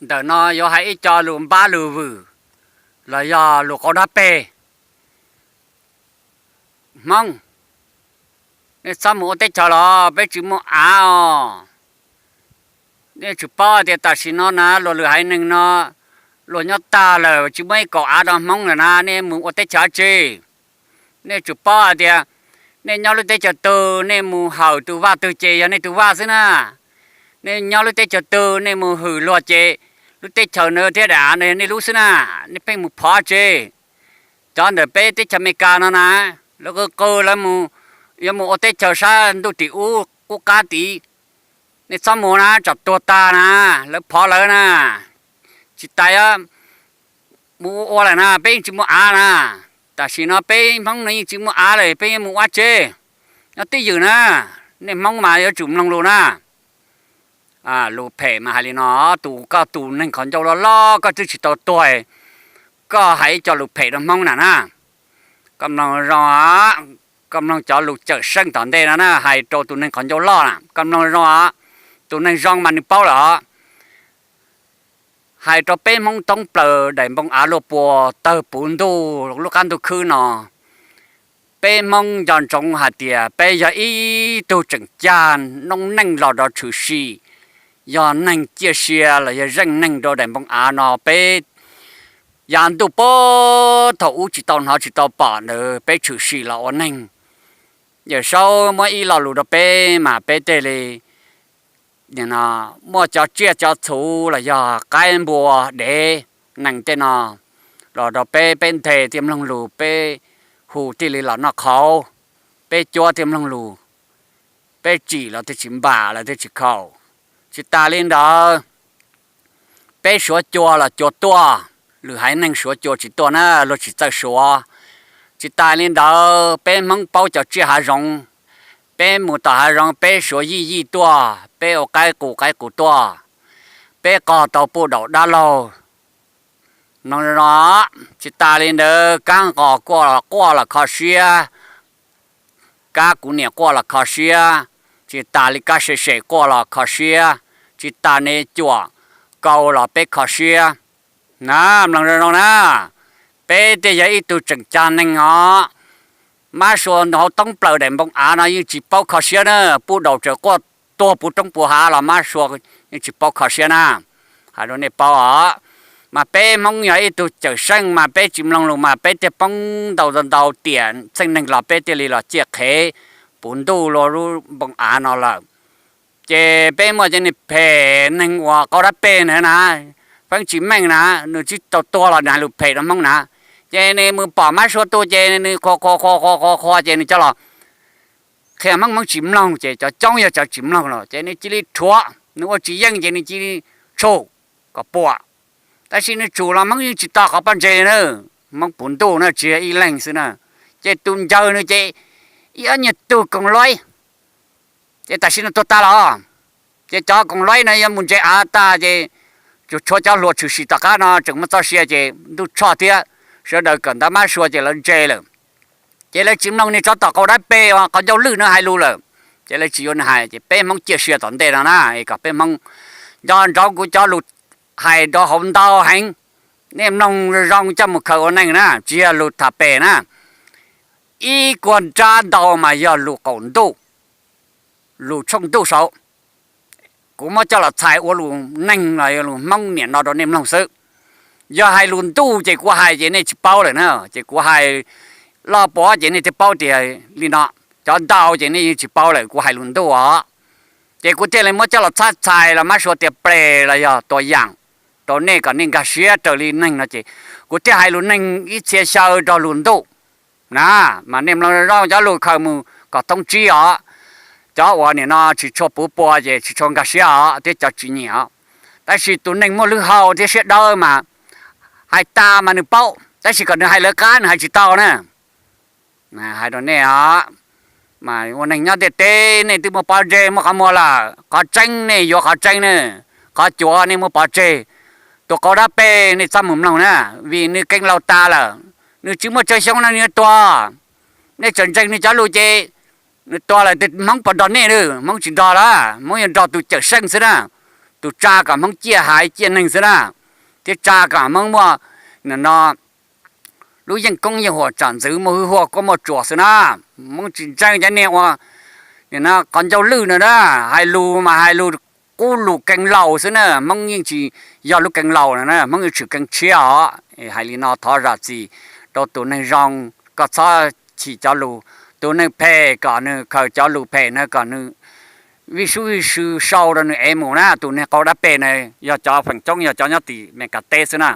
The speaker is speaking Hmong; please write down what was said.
Ntawm no yuav hais ib co lus npab lus vwm los yog lus qauv dab peg. Hmoob, nej txhob mus ua teb chaws los peb tsis muaj av os. Nej tsum paub tias tam sim no na luag lwm haiv neeg no luag nyob tag lawm tsis muaj ib kaum av rau Hmoob lawm na, nej mus ua teb chaws dab tsi? Nej tsum paub hais tias nej nyob lub teb chaws twg nej mus hawm tus vaj twg ces yog nej tus vaj xwb na. Nej nyob lub teb chaws twg nej mus hwm luag ces lub teb chaws na thiab daim av no yog nej lub xwb na. Nej pheej mus phov dab tsi? Cov ntawm peb teb chaws Amelikas no na, lawv qw qw lawv mus, yuav mus ua teb chaws sab ntuj tim ub qub qab tid. Nej txhob mus na, tsam tuag tag na, lawv phov lawv na. Tsis tas mus ua ua lawm na, peb yeej tsis muaj av na. Tam sim no peb Hmoob no yeej tsis muaj av lawm, peb yuav mus ua dab tsi? Nyob twj ywm na, nej Hmoob mas yuav tsum mloog lus na. Lus phem mas hais li no, tus koj tus neeg qhov ncauj loj loj koj twb tsis tau tuag, koj hais ib co lus phem rau Hmoob na na. Koj mloog zoo, koj mloog cov lus cawm seej tom ntej no na, hais rau tus neeg qhov ncauj loj na, koj mloog zoo. Tus neeg zoo mas nws paub lawm os. Hais rau peb Hmoob toob plaws daim npoo av luaj puas tawg puv ntuj lub qab ntuj khwb no, peb Hmoob nco ntsoov hais tias peb yog ib tug tseem cag noob neej los rau tshwm sim, yog neeg ciaj sia los yog zeej neeg rau daim npoo av no. Peb yav ntuj puag thaum ub tsis tau hnov tsis tau pom ntawd peb tshwm sim los ua neeg. Yawm Saub muab ib lo lus rau peb mas peb thiaj li muaj cov tsiaj cov txhu los yog qaib npua dev nees tej no los rau peb, peb nthe thiaj mloog lus, peb hu thiaj li los noj qhauv, peb cuab thiaj mloog lus, peb tsim los thiaj tsis npam los thiaj tsis khaum. Tsis tas li ntawd, peb suav cua los cua tuaj, lwm haiv neeg suav cua tsis tuaj na, luag tsis txawj suav. Tsis tas li ntawd peb Hmoob paub cov tsiaj hav zoov, peb mus tom hav zoov peb suav yij yij tuaj, peb ua qaib qus qaib qus tuaj, peb qog tau puj daum dab laug. Mloog no, tsis tas li ntawd kab nqos quaj los kho siab, kab kuv niam quaj los kho siab, tsis tas li kab sem sem quaj los kho siab, tsis tas li cuam kau los peb kho siab. Na, mloog zoo zoo na, peb thiaj yog ib tug tseem cag neeg os. Mab sua hauv toob plaws daim npoo av no yeej tsis paub kho siab na, puj daum tseem quaj tuag puv roob puv hav los mab sua yeej tsis paub kho siab na. Hais rau nej paub os, mas peb Hmoob yog ib tug cawm seej mas peb tsis mloog lus mas peb thiaj poob ntau ntau tiam txheej neeg los peb thiaj li los ciaj qhev puv ntuj luag lub npoo av no lawm. Ces peb muaj cov neeg phem neeg uas qau dab peg ntawd na, feeb tsis meej na, nws tsis tau tuag los nws hais lus phem rau Hmoob na. Ces nws mus pom mab sua tu ces nws qhuas qhuas qhuas qhuas qhuas qhuas ces nws coj los qhia Hmoob, Hmoob tsis mloog ces cov coob yog cov tsis mloog los ces nws cia li rhuav, nws ua tsis yeej ces nws cia li tshum kom puas. Tab sis nws tshum los Hmoob yeej tsis tau qhov pob ntseg na. Hmoob puv ntuj na, tsis yog ib leeg xwb na. Ces tus ncaws nws ces ib ob nyuag tug koos loib, ces tam sim no tuag tas los. Ces cov koos loib no yuav mus ntse av tag ces tsuas tshuav cov hluas tshwm sim tom qab no tseem muaj txoj sia ces ntuj tshoj thiab, sawv daws kawm ntawv mab sua ces lawv ntse lawm. Ces lawv tsis mloog niag tsov tom qau dab peg uas qhov ncauj lwj no hais lus lawm, ces lawv tsis yuav nws hais. Ces peb Hmoob ciaj sia tom ntej no na, es kom peb Hmoob nco ntsoov kuv cov lus hais rau hauv ntau heev, nej mloog zoo zoo coj mus khaws ua neej na, tsis yog lus tham pem na. Ib kuag nrab ntau mas yog lus qaum ntuj, lus tshooj ntuj saud. Kuv muab coj los txhais ua lus neeg los yog lus Hmoob niam no rau nej mloog xwb. Yog hais lus ntuj ces kuv hais ces nej tsis paub lawm na, ces kuv hais loj pov ces nej thiaj paub tias li no. Cov ntau ces nej yeej tsis paub lawm, kuv hais lus ntuj os. Ces kuv thiaj li muab coj los txhab txhais los mab sua tias ples los yog tua yaam rau nej kom nej nkag siab raws li neeg no ces kuv thiaj hais lus neeg ib txhia xyaw rau lus ntuj na. Mas nej mloog zoo cov lus khaws mus kom thoob tsib os. Cov uas nim no tsis tshua puv pua ces tsis tshua nkag siab os thiab cov tsis nyiam os. Tab sis tus neeg muaj lwg hau thiab siab dawb mas hais tas mas nws paub, tab sis kom nws hais lawv qab nws hais tsis tau na. Hais rau nej os, mas ua neeg nyob ntiaj teb nej twb muaj pov tseg muaj qhov muag lawm, qhov tseeb nej yuav qhov tseeb ne, qhov cuav nej muab pov tseg. Tus qau dab peg nej txhob mus mloog na, vim nws keej laus tas lawm, nws tsis muaj tsawg xyoo no nws yuav tuag. Nej tseem ntseeg nws cov lus ces nws tuag lawm tes Hmoob puas nrog nej lawm? Hmoob tsis nrog lawm, Hmoob yuav nrog tus cawm seej xwb na. Tus tsa kom Hmoob ciaj haiv ciaj neeg xwb na, thiab tsa kom Hmoob muaj no lub yeej koob yeej huam tsam ntxwv muaj hwj huaj kuab muaj tsuas xwb na. Hmoob tsis ntseeg cov niag ua qhov ncauj lwj no na, hais lus mas hais lus qub lus keev laus xwb na. Hmoob yeej tsis yog lub keev laus no na, Hmoob yeej tshwm keev tshiab os. Hais li no thov zam txim rau tus neeg zoo, koj txhob chim cov lus. Tus neeg phem kom nws khaws cov lus phem no kom nws vij sub vij sw sau rau nws ev mus na. Tus neeg qau dab phem na yog cov feem coob yog cov nyob tim Meskas teb xwb na.